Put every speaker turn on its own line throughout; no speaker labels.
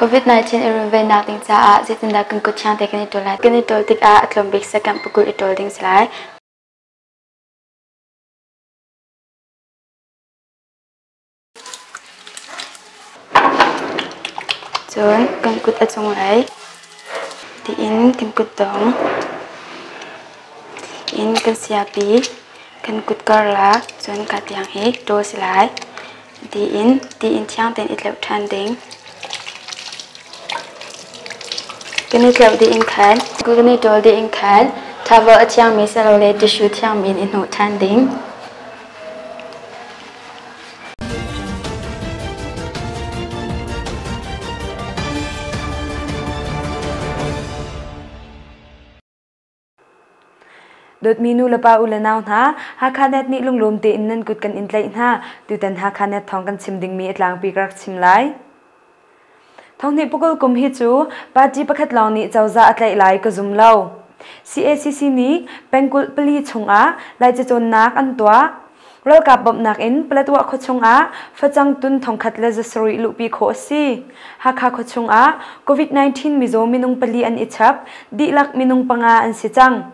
COVID-19 i runvennak ding caah zeitindah kan kut thiang te kan i ṭawl lai? Kan i ṭawl tikah a tlawm bik second pakul i ṭawl ding si lai. Cun kan kut a cunglei tiin kan kutdong in kan siapi kan kut karlak cun ka tiang hi ṭawl si lai. Tiin tiin thiang tein i tleuh ṭhan ding. Kan i tleuh dih in khan kan i ṭawl dih in khan towel a thiangmi silole tissue thiangmi in i hnawh ṭhan ding.
Dawtmi nu le pa u le nau hna, Hakha Net nih lunglawm tein nan kut kan in tlaih hna. Tutan Hakha Net thawng kan chim dingmi a tlangpi ka rak chim lai. Thonghnih pakul kum hi cu party pakhat lawng nih cozah a tlaih lai ka zum lo. CACC nih pengkulh pali chungah Laica cawnnak an tuah. Ralkap bawmhnak in Paletwa khuachung ah facang tun thongkhat le zasarih luhpi khawh a si. Hakha khuachung ah COVID-19 mizaw minung pali an i chap, dihlak minung panga an si cang.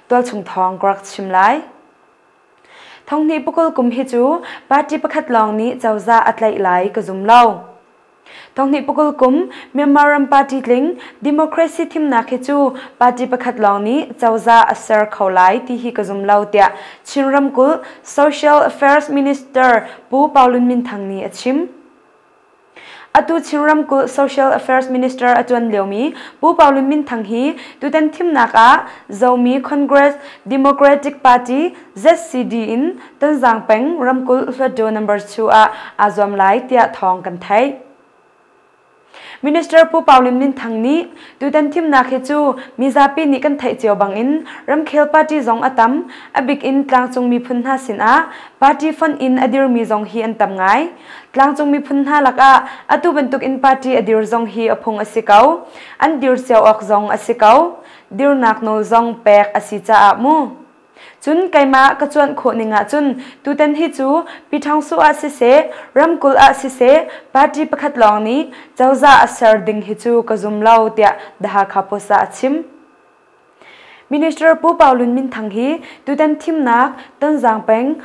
Tualchung thawng ka rak chim lai. Thonghnih pakul kum hi cu party pakhat lawng nih cozah a tlaih lai ka zum lo. Thonghnih pakul kum Myanmar ram party tling democracy thimnak hi cu party pakhat lawng nih cozah a ser kho lai ti hi ka zum lo tiah Chin ramkulh Social Affairs Minister Pu Pau Lun Min Thang nih a chim. Atu Chin ramkulh Social Affairs Minister a ṭuan liomi Pu Pau Lun Min Thang hi tutan thimnak ah Zomi Congress Democratic Party ZCD in Tonzang peng ramkulh Hluttaw number 2 ah aa zuam lai tiah thawng kan theih. Minister Pu Pau Lun Min Thang nih tutan thimnak hi cu mizapi nih kan theih cio bangin ramkhel party zong a tam, a bik in tlangcung miphun hna sinah party fonh in a dirmi zong hi an tam ngai. Tlangcung miphun hna lakah atu bantukin party a dir zong hi a phung a si ko. An dir cio awk zong a si ko. Dirnak nawl zong pek a si caah mu. Cun keimah ka cuanh khawh ning ahcun tutan hi cu Pyithawngsuh ah siseh, ramkulh ah siseh, party pakhat lawng nih cozah a ser ding hi cu ka zum lo tiah The Hakha Post ah a chim. Minister Pu Pau Lun Min Thang hi tutan thimnak Tonzang peng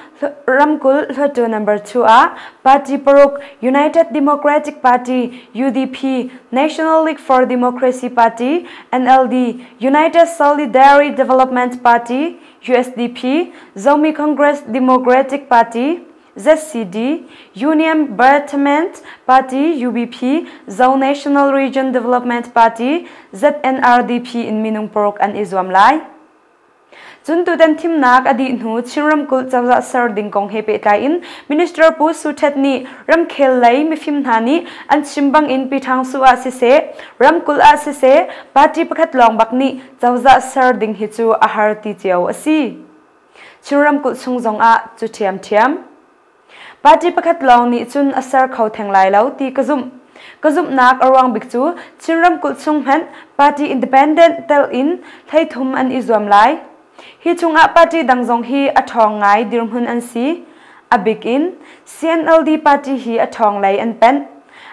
ramkulh Hluttaw number 2 ah party paruk United Democratic Party UDP, National League for Democracy Party NLD, United Solidarity Development Party USDP, Zomi Congress Democratic Party ZCD, Union Betterment Party UBP, Zo National Region Development Party ZNRDP in minung paruk an i zuam lai. Cun tutan thimnak a dih hnu Chin ramkulh cozah ser ding kong he pehtlai in Minister Pu Su Htet nih ramkhel lei mifim hna nih an chim bang in Pyithangsu ah siseh, ramkulh ah siseh, party pakhat lawng bak nih cozah ser ding hi cu a har ti cio a si. Chin ramkulh chung zongah cu ṭhiamṭhiam. Party pakhat lawng nih cun a ser kho theng lai lo ti ka zumh. Ka zumhnak a ruang bik cu Chin ramkulh chung hmanh party independent tel in 33 an i zuam lai. Hi chungah party dang zong hi a ṭhawng ngai dirhmun an si. A bik in CNLD party hi a ṭhawng lei an panh.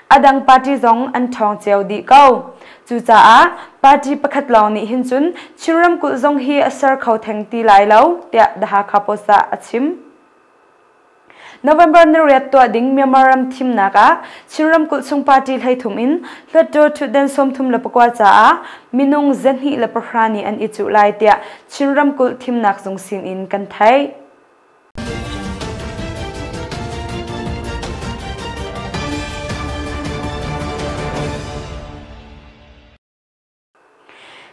A dang party zong an ṭhawng cio dih ko. Cucaah party pakhat lawng nih hin cun Chin ramkulh zong hi a ser kho theng ti lai lo, tiah The Hakha Post ah a chim. November niriat tuah ding Myanmar ram thimnak ah Chin ramkulh chung party 33 in Hluttaw ṭhutdan 34 caah minung 210 nih an i cuh lai tiah Chin ramkulh thimnak zung sin in kan theih.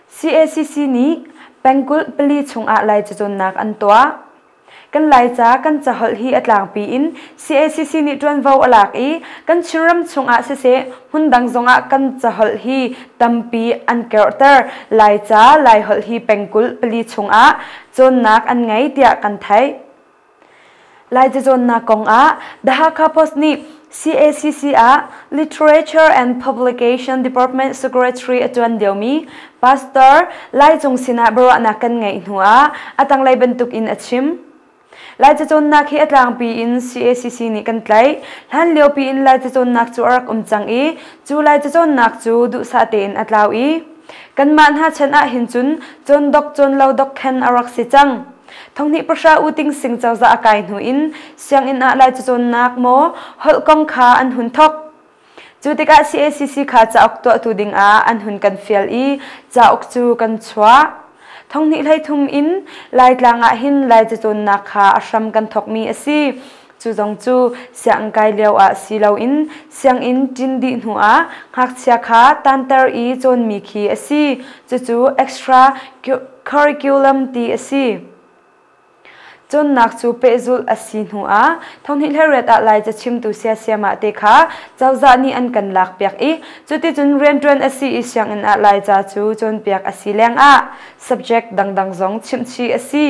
CACC nih pengkulh pali chungah Lai cacawnnak an tuah. Kan Laica kan caholh hi a tlangpi in CACC nih ṭuanvo a lak i kan Chinram chungah siseh hmundang zongah kan caholh hi tampi an kerhter. Laica Laiholh hi pengkulh pali chungah cawnnak an ngei tiah kan theih. Lai cacawnnak kongah The Hakha Post nih CACC ah Literature and Publication Department Secretary a ṭuan liomi Pastor Lai Cung sinah biaruahnak kan ngeih hnu ah a tanglei bantuk in a chim. Lai cacawnnak hi a tlangpi in CACC nih kan tlaih. Hlan liopi in Lai cacawnnak cu a rak um cang i cu Lai cacawnnak cu duhsah tein a tlau i kanmah hna chan ahhin cun cawn dok cawn lo dok khan a rak si cang. Thonghnih pahra U Ting Sing cozah a kai hnu in sianginn ah Lai cacawnnak maw holh kong kha an hun thok. Cu tikah CACC kha cauk tuahtu dingah an hun kan fial i cauk cu kan chuah. Thonghnih 33 in Laitlang ah hin Lai cacawnnak kha a hram kan thokmi a si. Cu zong cu sianginn kai lio ah si loin sianginn ṭin dih hnu ah ngakchia kha tanter i cawnmi khi a si. Cucu extra curriculum ti a si. Cawnnak cu pehzulh a si hnu ah thonghnih 18 ah Lai cachimtu siasiamah te kha cozah nih an kan lakpiak i cuticun rianṭuan a si i sianginn ah Laica cu cawnpiak a si lengah subject dangdang zong chimhchih a si.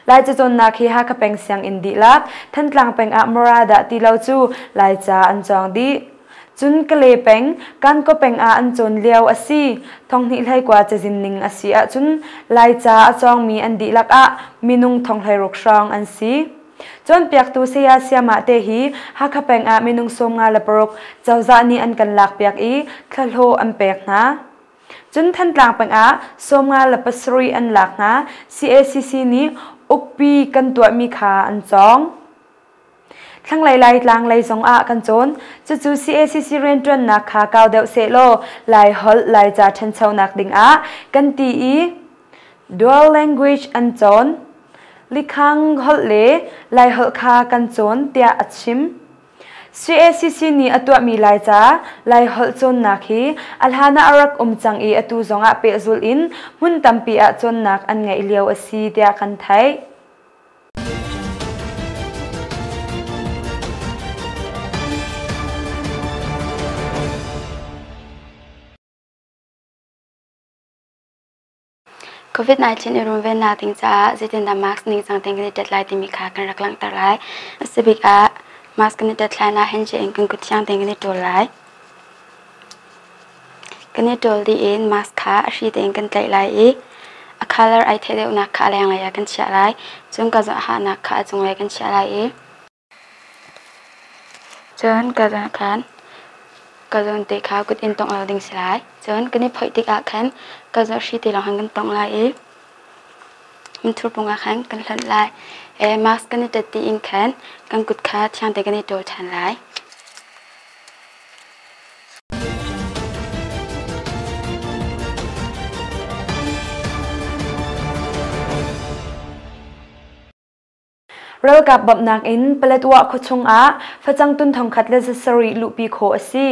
Laica cawnnak hi Hakha peng sianginn dihlak, Thantlang peng ah Mara dah ti lo cu Laica an cawng dih. Cun Kalay peng, Kankaw peng ah an cawn lio a si. Thonghnih 19 cazin ning a si ahcun Laica a cawngmi an dihlak ah minung 16,000 hrawng an si. Cawnpiaktu Saya Siamah te hi Hakha peng ah minung 56 cozah nih an kan lakpiak i thlahlawh an pek hna. Cun Thantlang peng ah 57 an lak hna. CACC nih ukpi kan tuahmi kha an cawng. Thlanglei Laitlang lei zong ah kan cawn. Cucu CACC rianṭuannak kha kau deuh sehlaw Laiholh, Laica ṭhanchonak dingah kan ti i dual language an cawn. Likhang holh le Laiholh kha kan cawn tiah a chim. CACC nih a tuahmi Laica, Laiholh cawnnak hi a hlan ah a rak um cang i atu zongah pehzulh in hmun tampi ah cawnnak an ngeih lio a si tiah kan theih.
COVID-19 i runvennak ding caah zeitindah mask ningcang tein kan i tet lai timi kha kan rak langhter lai. A si bik ah mask kan i tet hlan ah handshake in kan kut thiang tein kan i ṭawl lai. Kan i ṭawl dih in mask kha a hri tein kan tlaih lai i a colour ai theih deuhnak kha a lenglei ah kan chiah lai. Cun ka zawhhahnak kha a cunglei kan chiah lai i cun ka zawn khan ka zawn te kha kut in tongh lo ding si lai. Cun kan i phoih tikah khan ka zawn hri te lawng khan kan tongh lai i hmunthur pung ah khan kan hlonh lai. Mask kan i ṭet dih in khan kan kut kha thiang tein kan i ṭawl ṭhan lai.
Ralkap bawmhnak in Paletwa khuachung ah facang tun 1,100 luhpi khawh a si.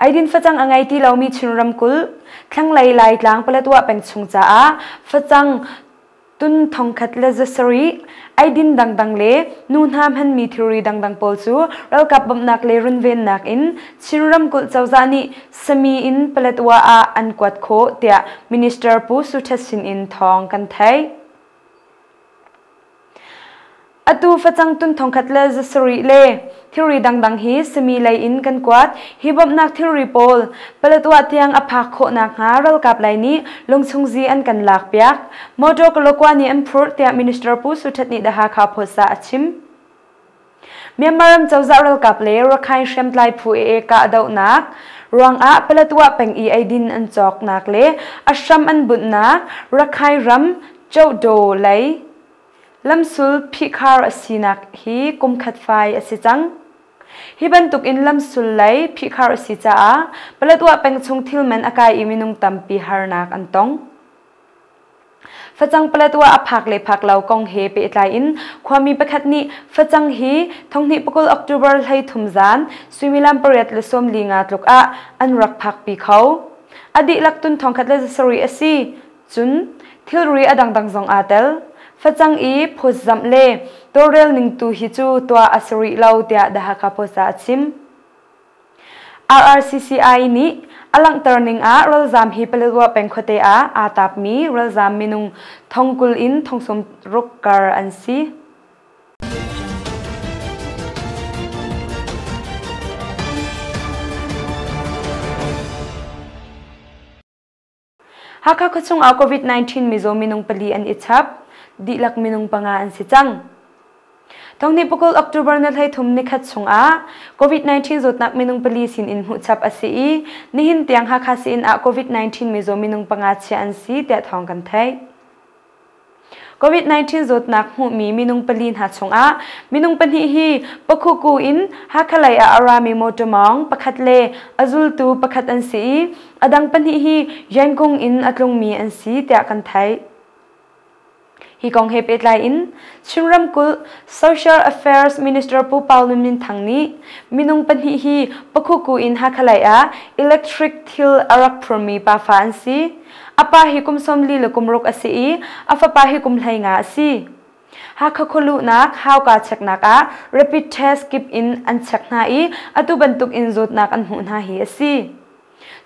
Eidin facang a ngei ti lomi Chin ramkulh thlanglei Laitlang Paletwa peng chung caah facang tun 1,100 eidin dangdang le nu hna hmanmi thilri dangdang pawl cu ralkap bawmhnak le runvennak in Chin ramkulh cozah nih Sami in Paletwa ah an kuat khawh tiah Minister Pu Su Htet sin in thawng kan theih. Atu facang tun 1,100 le thilri dangdang hi sami lei in kan kuat. Hi bawmhnak thilri pawl Paletwa tiang a phak khawh nakhnga ralkap lei nih lungchungzi an kan lakpiak. Motor Kalakwa nih an phurh tiah Minister Pu Su Htet nih The Hakha Post ah a chim. Myanmar ram cozah ralkap le Rakhine hriamtlai phu AA kahdohnak ruangah Paletwa peng i eidin an cawknak le a hram an bunhnak Rakhine ram Chohdaw lei Lamsul phihkhar a sinak hi kumkhat fai a si cang. Hi bantuk in lamsul lei phihkhar a si caah Paletwa peng chung thil man a kai i minung tampi harnak an tong. Facang Paletwa a phak le phak lo kong he pehtlai in khuami pakhat nih facang hi 2020 October 13 zan suimilam 8:45 tluk ah an rak phakpi kho. A dihlak tun 1,100 a si. Cun thilri a dangdang zong aa tel. Facang i phawtzamh le tawlrel ning tu hi cu tuah a si rih lo tiah The Hakha Post ah a chim. RRCCI nih a langhter ning ah ralzaam hi Paletwa peng khuate ah aa taapmi ralzaam minung 20,000 in 60,000 kar an si. Hakha khuachung ah COVID-19 mizaw minung pali an i chap. Dihlak minung panga an si cang. Thonghnih pakul October ni 13 nikhat chungah COVID-19 zawtnak minung pali sin in hmuh chap a si i nihin tiang Hakha sii-inn ah COVID-19 mizaw minung panga chiah an si tiah thawng kan theih. COVID-19 zawtnak hmuhmi minung pali hna chungah minung pahnih hi Pakhuku in Hakha lei ah a rami motor mawng pakhat le a zultu pakhat an si i a dang pahnih hi Yangon in a tlungmi an si tiah kan theih. Hi kong he pehtlai in Chin ramkulh Social Affairs Minister Pu Pau Lun Min Thang nih minung pahnih hi Pakhuku in Hakha lei ah electric thil a rak phurmi pafa an si. A pa hi kum 46 a si i a fapa hi kum 15 a si. Hakha khualuhnak hauka cheknak ah rapid test kip in an chek hna i atu bantuk in zawtnak an hmuh hna hi a si.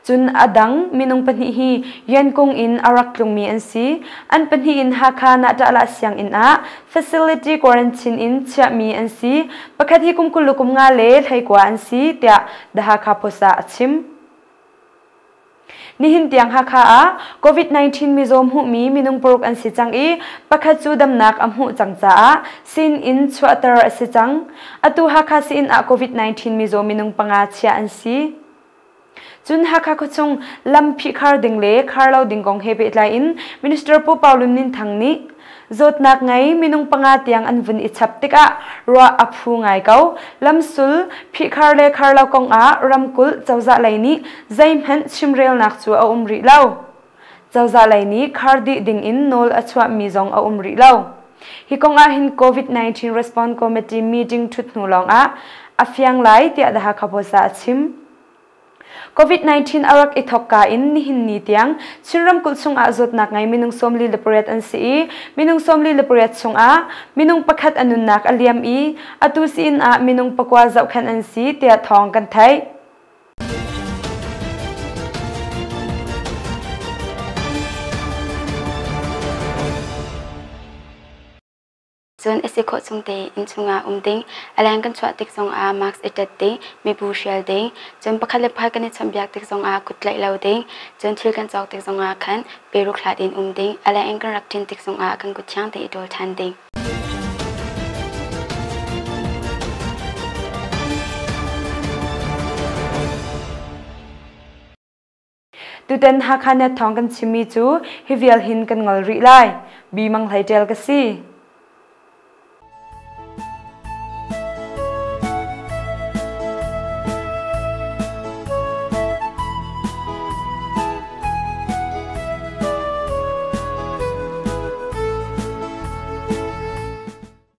Cun a dang minung pahnih hi Yankung in a rak tlungmi an si. An pahnih in Hakha Nahtahlah sianginn ah facility quarantine in chiahmi an si. Pakhat hi kum 20 le kum nga le 19 an si, tiah The Hakha Post ah a chim. Nihin tiang Hakha ah COVID-19 mizaw hmuhmi minung paruk an si cang i pakhat cu damnak a hmuh cang caah sin in chuahter a si cang. Atu Hakha sii-inn ah COVID-19 mizaw minung panga chiah an si. Cun Hakha khuachung lam phihkhar ding le khar lo ding kong he pehtlai in Minister Pu Pau Lun Min Thang nih zawtnak ngei minung panga tiang an vun i chap tikah ruah a phu ngai ko. Lamsul phihkhar le khar lo kong ah ramkulh cozah lei nih zeihmanh chimrelnak cu a um rih lo. Cozah lei nih khar dih ding in nawl a chuahmi zong a um rih lo. Hi kong ah hin COVID-19 Response Committee meeting ṭhut hnu lawng ah a fiang lai tiah The Hakha Post ah a chim. COVID-19 a rak i thawkka in nihin ni tiang Chin ramkulh chungah zawtnak ngei minung 48 an si i minung 48 chungah minung pakhat a nunnak a liam i atu sii-inn ah minung pakua zohkhenh an si tiah thawng kan theih.
Cun a si khawh chung tein innchung ah um ding, a leng kan chuah tik zongah mask i ṭet ding, mibu hrial ding, cun pakhat le pakhat kan i chawnhbiak tik zongah kut tlaih lo ding, cun thil kan cawk tik zongah khan peruk hlat in um ding, a leng in kan rak ṭin tik zongah kan kut thiang tein i ṭawl ṭhan ding.
Tutan Hakha net thawng kan chimmi cu hi vial hin kan ngol rih lai. Bi Mang Hlei ṭial ka si.